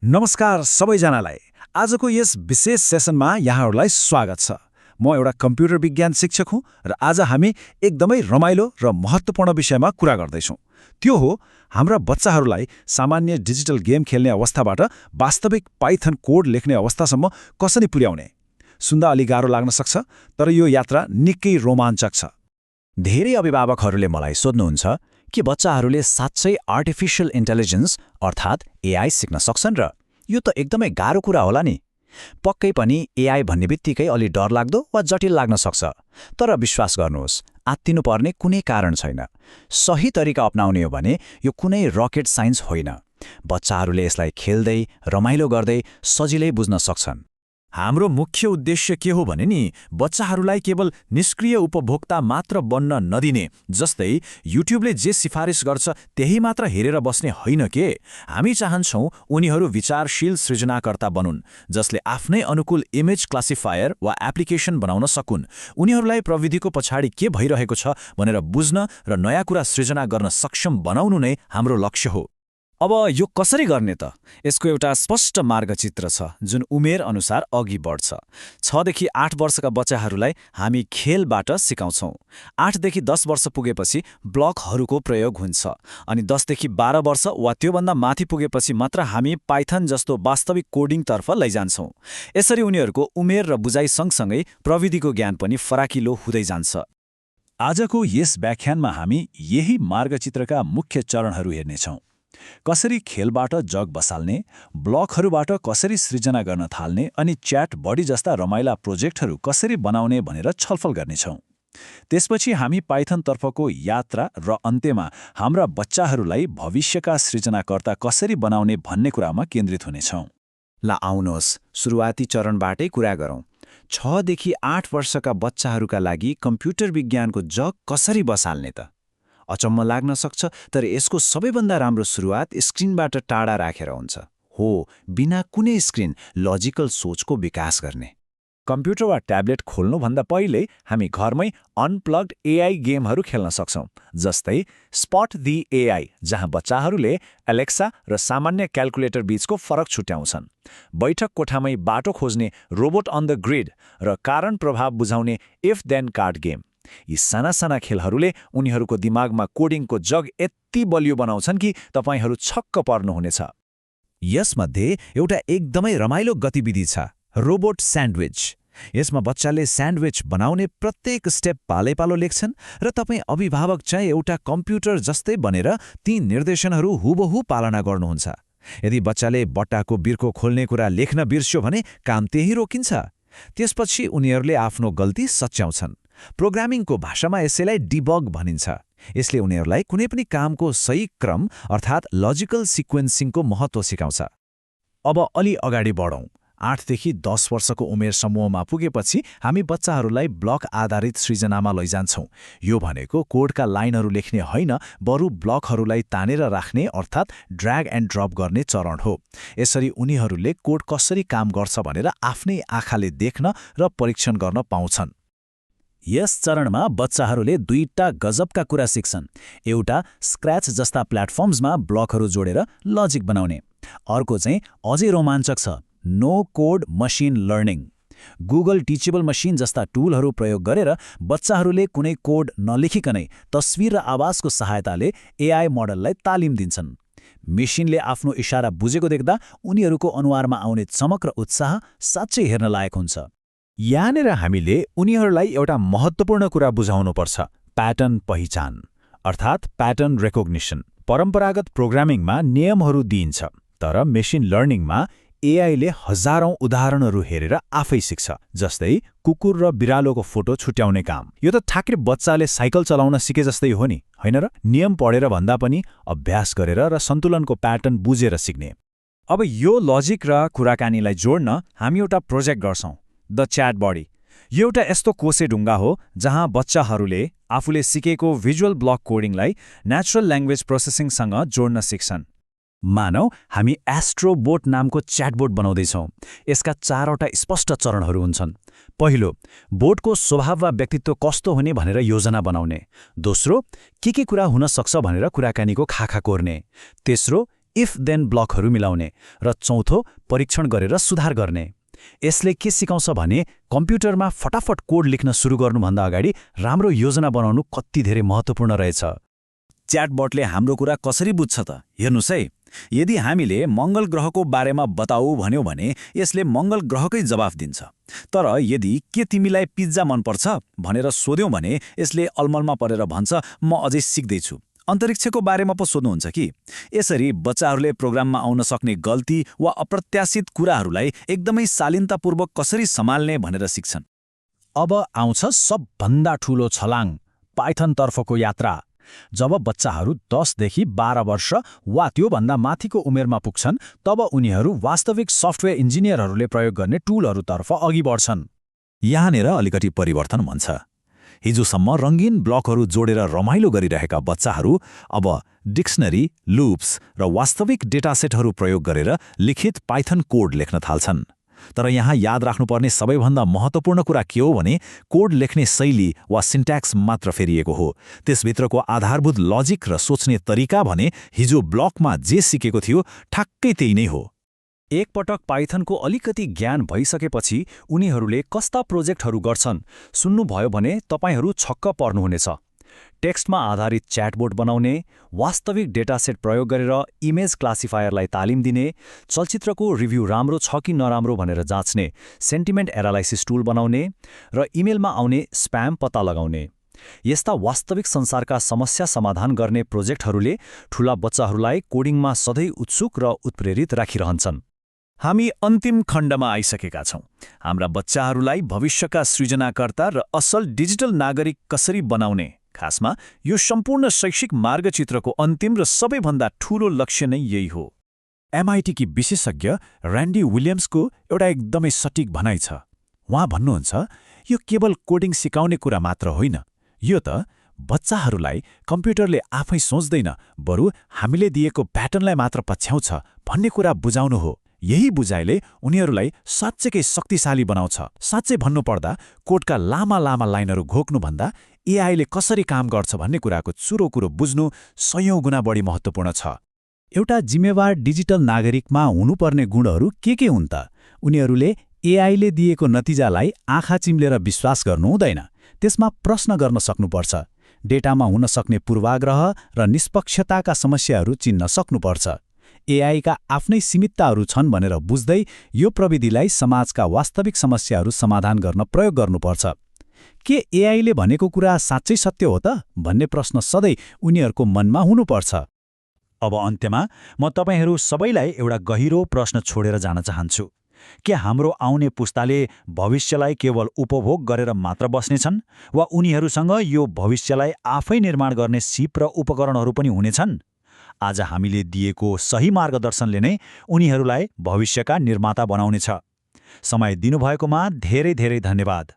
नमस्कार सबैजनालाई। आजको यस विशेष सेसनमा यहाँहरूलाई स्वागत छ। म एउटा कम्प्युटर विज्ञान शिक्षक हुँ र आज हामी एकदमै रमाइलो र महत्त्वपूर्ण विषयमा कुरा गर्दैछौँ। त्यो हो हाम्रा बच्चाहरूलाई सामान्य डिजिटल गेम खेल्ने अवस्थाबाट वास्तविक पाइथन कोड लेख्ने अवस्थासम्म कसरी पुर्याउने। सुन्दा अलि गाह्रो लाग्न सक्छ, तर यो यात्रा निकै रोमाञ्चक छ। धेरै अभिभावकहरूले मलाई सोध्नुहुन्छ कि बच्चाहरूले साँच्चै आर्टिफिशियल इन्टेलिजेन्स अर्थात् एआई सिक्न सक्छन् र? यो त एकदमै गाह्रो कुरा होला नि। पक्कै पनि एआई भन्ने बित्तिकै अलि डरलाग्दो वा जटिल लाग्न सक्छ। तर विश्वास गर्नुहोस्, आत्तिनुपर्ने कुनै कारण छैन। सही तरिका अपनाउने हो भने यो कुनै रकेट साइन्स होइन। बच्चाहरूले यसलाई खेल्दै, रमाइलो गर्दै सजिलै बुझ्न सक्छन्। हाम्रो मुख्य उद्देश्य के हो भने नि बच्चाहरूलाई केवल निष्क्रिय उपभोक्ता मात्र बन्न नदिने, जस्तै युट्युबले जे सिफारिस गर्छ त्यही मात्र हेरेर बस्ने होइन के। हामी चाहन्छौँ उनीहरू विचारशील सृजनाकर्ता बनुन्, जसले आफ्नै अनुकूल इमेज क्लासिफायर वा एप्लिकेसन बनाउन सकुन्। उनीहरूलाई प्रविधिको पछाडि के भइरहेको छ भनेर बुझ्न र नयाँ कुरा सृजना गर्न सक्षम बनाउनु नै हाम्रो लक्ष्य हो। अब यो कसरी गर्ने त? यसको एउटा स्पष्ट मार्गचित्र छ जुन उमेर अनुसार अघि बढ्छ। 6 देखि 8 वर्षका बच्चाहरूलाई हामी खेलबाट सिकाउँछौँ। 8 देखि 10 वर्ष पुगेपछि ब्लकहरूको प्रयोग हुन्छ, अनि 10 देखि 12 वर्ष वा त्योभन्दा माथि पुगेपछि मात्र हामी पाइथन जस्तो वास्तविक कोडिङतर्फ लैजान्छौँ। यसरी उनीहरूको उमेर र बुझाइ सँगसँगै प्रविधिको ज्ञान पनि फराकिलो हुँदै जान्छ। आजको यस व्याख्यानमा हामी यही मार्गचित्रका मुख्य चरणहरू हेर्नेछौँ। कसरी खेलबाट जग बसाल्ने, ब्लकहरूबाट कसरी सृजना गर्न थाल्ने अनि च्याट बडी जस्ता रमाइला प्रोजेक्टहरू कसरी बनाउने भनेर छलफल गर्नेछौँ। त्यसपछि हामी पाइथनतर्फको यात्रा र अन्त्यमा हाम्रा बच्चाहरूलाई भविष्यका सृजनाकर्ता कसरी बनाउने भन्ने कुरामा केन्द्रित हुनेछौँ। ल आउनुहोस्, सुरुवाती चरणबाटै कुरा गरौँ। 6 देखि 8 वर्षका बच्चाहरूका लागि कम्प्युटर विज्ञानको जग कसरी बसाल्ने त? अचम्म लाग्न सक्छ, तर यसको सबैभन्दा राम्रो सुरुवात स्क्रिनबाट टाढा राखेर हुन्छ। हो, बिना कुनै स्क्रिन लजिकल सोचको विकास गर्ने। कम्प्युटर वा ट्याब्लेट खोल्नुभन्दा पहिल्यै हामी घरमै अनप्लग्ड एआई गेमहरू खेल्न सक्छौँ, जस्तै स्पट दि एआई, जहाँ बच्चाहरूले एलेक्सा र सामान्य क्याल्कुलेटर बीचको फरक छुट्याउँछन्। बैठक कोठामै बाटो खोज्ने रोबोट अन द ग्रिड र कारण प्रभाव बुझाउने इफ देन कार्ड गेम। यी साना साना खेलहरूले उनीहरूको दिमागमा कोडिङको जग यति बलियो बनाउँछन् कि तपाईहरू छक्क पर्नुहुनेछ। यसमध्ये एउटा एकदमै रमाइलो गतिविधि छ, रोबोट स्यान्डविच। यसमा बच्चाले स्यान्डविच बनाउने प्रत्येक स्टेप पालैपालो लेख्छन् र तपाईँ अभिभावक चाहिँ एउटा कम्प्युटर जस्तै बनेर ती निर्देशनहरू हुबहु पालना गर्नुहुन्छ। यदि बच्चाले बट्टाको बिर्को खोल्ने कुरा लेख्न बिर्स्यो भने काम त्यही रोकिन्छ। त्यसपछि उनीहरूले आफ्नो गल्ती सच्याउँछन्। प्रोग्रामिङको भाषामा यसैलाई डिबग भनिन्छ। यसले उनीहरूलाई कुनै पनि कामको सही क्रम अर्थात् लजिकल सिक्वेन्सिङको महत्त्व सिकाउँछ। अब अलि अगाडि बढौँ। 8 देखि 10 वर्षको उमेर समूहमा पुगेपछि हामी बच्चाहरूलाई ब्लक आधारित सृजनामा लैजान्छौँ। यो भनेको कोडका लाइनहरू लेख्ने होइन, बरु ब्लकहरूलाई तानेर राख्ने अर्थात् ड्र्याग एन्ड ड्रप गर्ने चरण हो। यसरी उनीहरूले कोड कसरी काम गर्छ भनेर आफ्नै आँखाले देख्न र परीक्षण गर्न पाउँछन्। यस चरणमा बच्चाहरूले दुईटा गजबका कुरा सिक्छन्। एउटा स्क्रैच जस्ता प्लेटफर्म्समा ब्लकहरू जोडेर लजिक बनाउने। अर्को चाहिँ अझै रोमाञ्चक छ, no code machine learning. Google teachable machine जस्ता टुलहरू प्रयोग गरेर बच्चाहरूले कुनै कोड नलेखिकनै तस्विर र आवाजको सहायताले एआई मोडललाई तालिम दिन्छन्। मेसिनले आफ्नो इशारा बुझेको देख्दा उनीहरूको अनुहारमा आउने चमक र उत्साह साँच्चै हेर्न लायक हुन्छ। यहाँनिर हामीले उनीहरूलाई एउटा महत्त्वपूर्ण कुरा बुझाउनुपर्छ, प्याटर्न पहिचान अर्थात् प्याटर्न रेकोग्निसन। परम्परागत प्रोग्रामिङमा नियमहरू दिइन्छ, तर मेसिन लर्निङमा एआईले हजारौं उदाहरणहरू हेरेर आफै सिक्छ, जस्तै कुकुर र बिरालोको फोटो छुट्याउने काम। यो त ठाक्कै बच्चाले साइकल चलाउन सिके जस्तै हो नि, होइन र? नियम पढेर भन्दा पनि अभ्यास गरेर र सन्तुलनको प्याटर्न बुझेर सिक्ने। अब यो लजिक र कुराकानीलाई जोड्न हामी एउटा प्रोजेक्ट गर्छौँ, द च्याट बडी। यो एउटा यस्तो कोसे ढुङ्गा हो जहाँ बच्चाहरूले आफूले सिकेको भिजुअल ब्लक कोडिङलाई नेचुरल ल्याङ्ग्वेज प्रोसेसिङसँग जोड्न सिक्छन्। मानौ हामी एस्ट्रोबोट नामको च्याटबोट बनाउँदैछौँ। यसका 4वटा स्पष्ट चरणहरू हुन्छन्। पहिलो, बोटको स्वभाव वा व्यक्तित्व कस्तो हुने भनेर योजना बनाउने। दोस्रो, के कुरा हुन सक्छ भनेर कुराकानीको खाका कोर्ने। तेस्रो, इफ देन ब्लकहरू मिलाउने र चौथो परीक्षण गरेर सुधार गर्ने। यसले के सिकाउँछ भने कम्प्युटरमा फटाफट कोड लेख्न सुरु गर्नुभन्दा अगाडि राम्रो योजना बनाउनु कति धेरै महत्त्वपूर्ण रहेछ। च्याटबटले हाम्रो कुरा कसरी बुझ्छ त? हेर्नुस् है, यदि हामीले मङ्गल ग्रहको बारेमा बताऊ भन्यौँ भने यसले मङ्गल ग्रहकै जवाफ दिन्छ। तर यदि के तिमीलाई पिज्जा मनपर्छ भनेर सोध्यौँ भने यसले अलमलमा परेर भन्छ म अझै सिक्दैछु। अन्तरिक्षको बारेमा पो सोध्नुहुन्छ कि? यसरी बच्चाहरूले प्रोग्राममा आउन सक्ने गल्ती वा अप्रत्याशित कुराहरूलाई एकदमै शालीनतापूर्वक कसरी सम्हाल्ने भनेर सिक्छन्। अब आउँछ सबभन्दा ठूलो छलाङ, पाइथनतर्फको यात्रा। जब बच्चाहरू 10 देखि 12 वर्ष वा त्योभन्दा माथिको उमेरमा पुग्छन् तब उनीहरू वास्तविक सफ्टवेयर इन्जिनियरहरूले प्रयोग गर्ने टुलहरूतर्फ अघि बढ्छन्। यहाँनिर अलिकति परिवर्तन भन्छ। हिजोसम्म रङ्गीन ब्लकहरू जोडेर रमाइलो गरिरहेका बच्चाहरू अब डिक्सनरी, लुप्स र वास्तविक डेटासेटहरू प्रयोग गरेर लिखित पाइथन कोड लेख्न थाल्छन्। तर यहाँ याद राख्नुपर्ने सबैभन्दा महत्त्वपूर्ण कुरा के हो भने कोड लेख्ने शैली वा सिन्ट्याक्स मात्र फेरिएको हो। त्यसभित्रको आधारभूत लजिक र सोच्ने तरिका भने हिजो ब्लकमा जे सिकेको थियो ठ्याक्कै त्यही नै हो। एकपटक पाइथनको अलिकति ज्ञान भइसकेपछि उनीहरूले कस्ता प्रोजेक्टहरू गर्छन् सुन्नुभयो भने तपाईहरू छक्क पर्नुहुनेछ। टेक्स्टमा आधारित च्याटबोट बनाउने, वास्तविक डेटासेट प्रयोग गरेर इमेज क्लासिफायरलाई तालिम दिने, चलचित्रको रिभ्यू राम्रो छ कि नराम्रो भनेर जाँच्ने सेन्टिमेन्ट एनालाइसिस टुल बनाउने र इमेलमा आउने स्प्याम पत्ता लगाउने। यस्ता वास्तविक संसारका समस्या समाधान गर्ने प्रोजेक्टहरूले ठूला बच्चाहरूलाई कोडिङमा सधैँ उत्सुक र उत्प्रेरित राखिरहन्छन्। हामी अन्तिम खण्डमा आइसकेका छौँ। हाम्रा बच्चाहरूलाई भविष्यका सृजनाकर्ता र असल डिजिटल नागरिक कसरी बनाउने, खासमा यो सम्पूर्ण शैक्षिक मार्गचित्रको अन्तिम र सबैभन्दा ठूलो लक्ष्य नै यही हो। एमआइटीकी विशेषज्ञ र्यान्डी विलियम्सको एउटा एकदमै सटिक भनाइ छ। उहाँ भन्नुहुन्छ, यो केवल कोडिङ सिकाउने कुरा मात्र होइन, यो त बच्चाहरूलाई कम्प्युटरले आफै सोच्दैन, बरु हामीले दिएको प्याटर्नलाई मात्र पछ्याउँछ भन्ने कुरा बुझाउनु हो। यही बुझाइले उनीहरूलाई साँच्चैकै शक्तिशाली बनाउँछ। साँच्चै भन्नुपर्दा कोडका लामा लामा लाइनहरू घोक्नुभन्दा एआईले कसरी काम गर्छ भन्ने कुराको चुरो कुरो बुझ्नु 100 गुणा बढी महत्त्वपूर्ण छ। एउटा जिम्मेवार डिजिटल नागरिकमा हुनुपर्ने गुणहरू के हुन् त? उनीहरूले एआईले दिएको नतिजालाई आँखा चिम्लेर विश्वास गर्नु हुँदैन। त्यसमा प्रश्न गर्न सक्नुपर्छ। डेटामा हुन सक्ने पूर्वाग्रह र निष्पक्षताका समस्याहरू चिन्न सक्नुपर्छ। एआईका आफ्नै सीमितताहरू छन् भनेर बुझ्दै यो प्रविधिलाई समाजका वास्तविक समस्याहरू समाधान गर्न प्रयोग गर्नुपर्छ। के एआईले भनेको कुरा साँच्चै सत्य हो त भन्ने प्रश्न सधैँ उनीहरूको मनमा हुनुपर्छ। अब अन्त्यमा म तपाईहरू सबैलाई एउटा गहिरो प्रश्न छोडेर जान चाहन्छु। के हाम्रो आउने पुस्ताले भविष्यलाई केवल उपभोग गरेर मात्र बस्नेछन् वा उनीहरूसँग यो भविष्यलाई आफै निर्माण गर्ने सिप र उपकरणहरू पनि हुनेछन्? आज हामीले दिएको सही मार्गदर्शनले नै उनीहरूलाई भविष्यका निर्माता बनाउनेछ। समय दिनुभएकोमा धेरै धेरै धन्यवाद।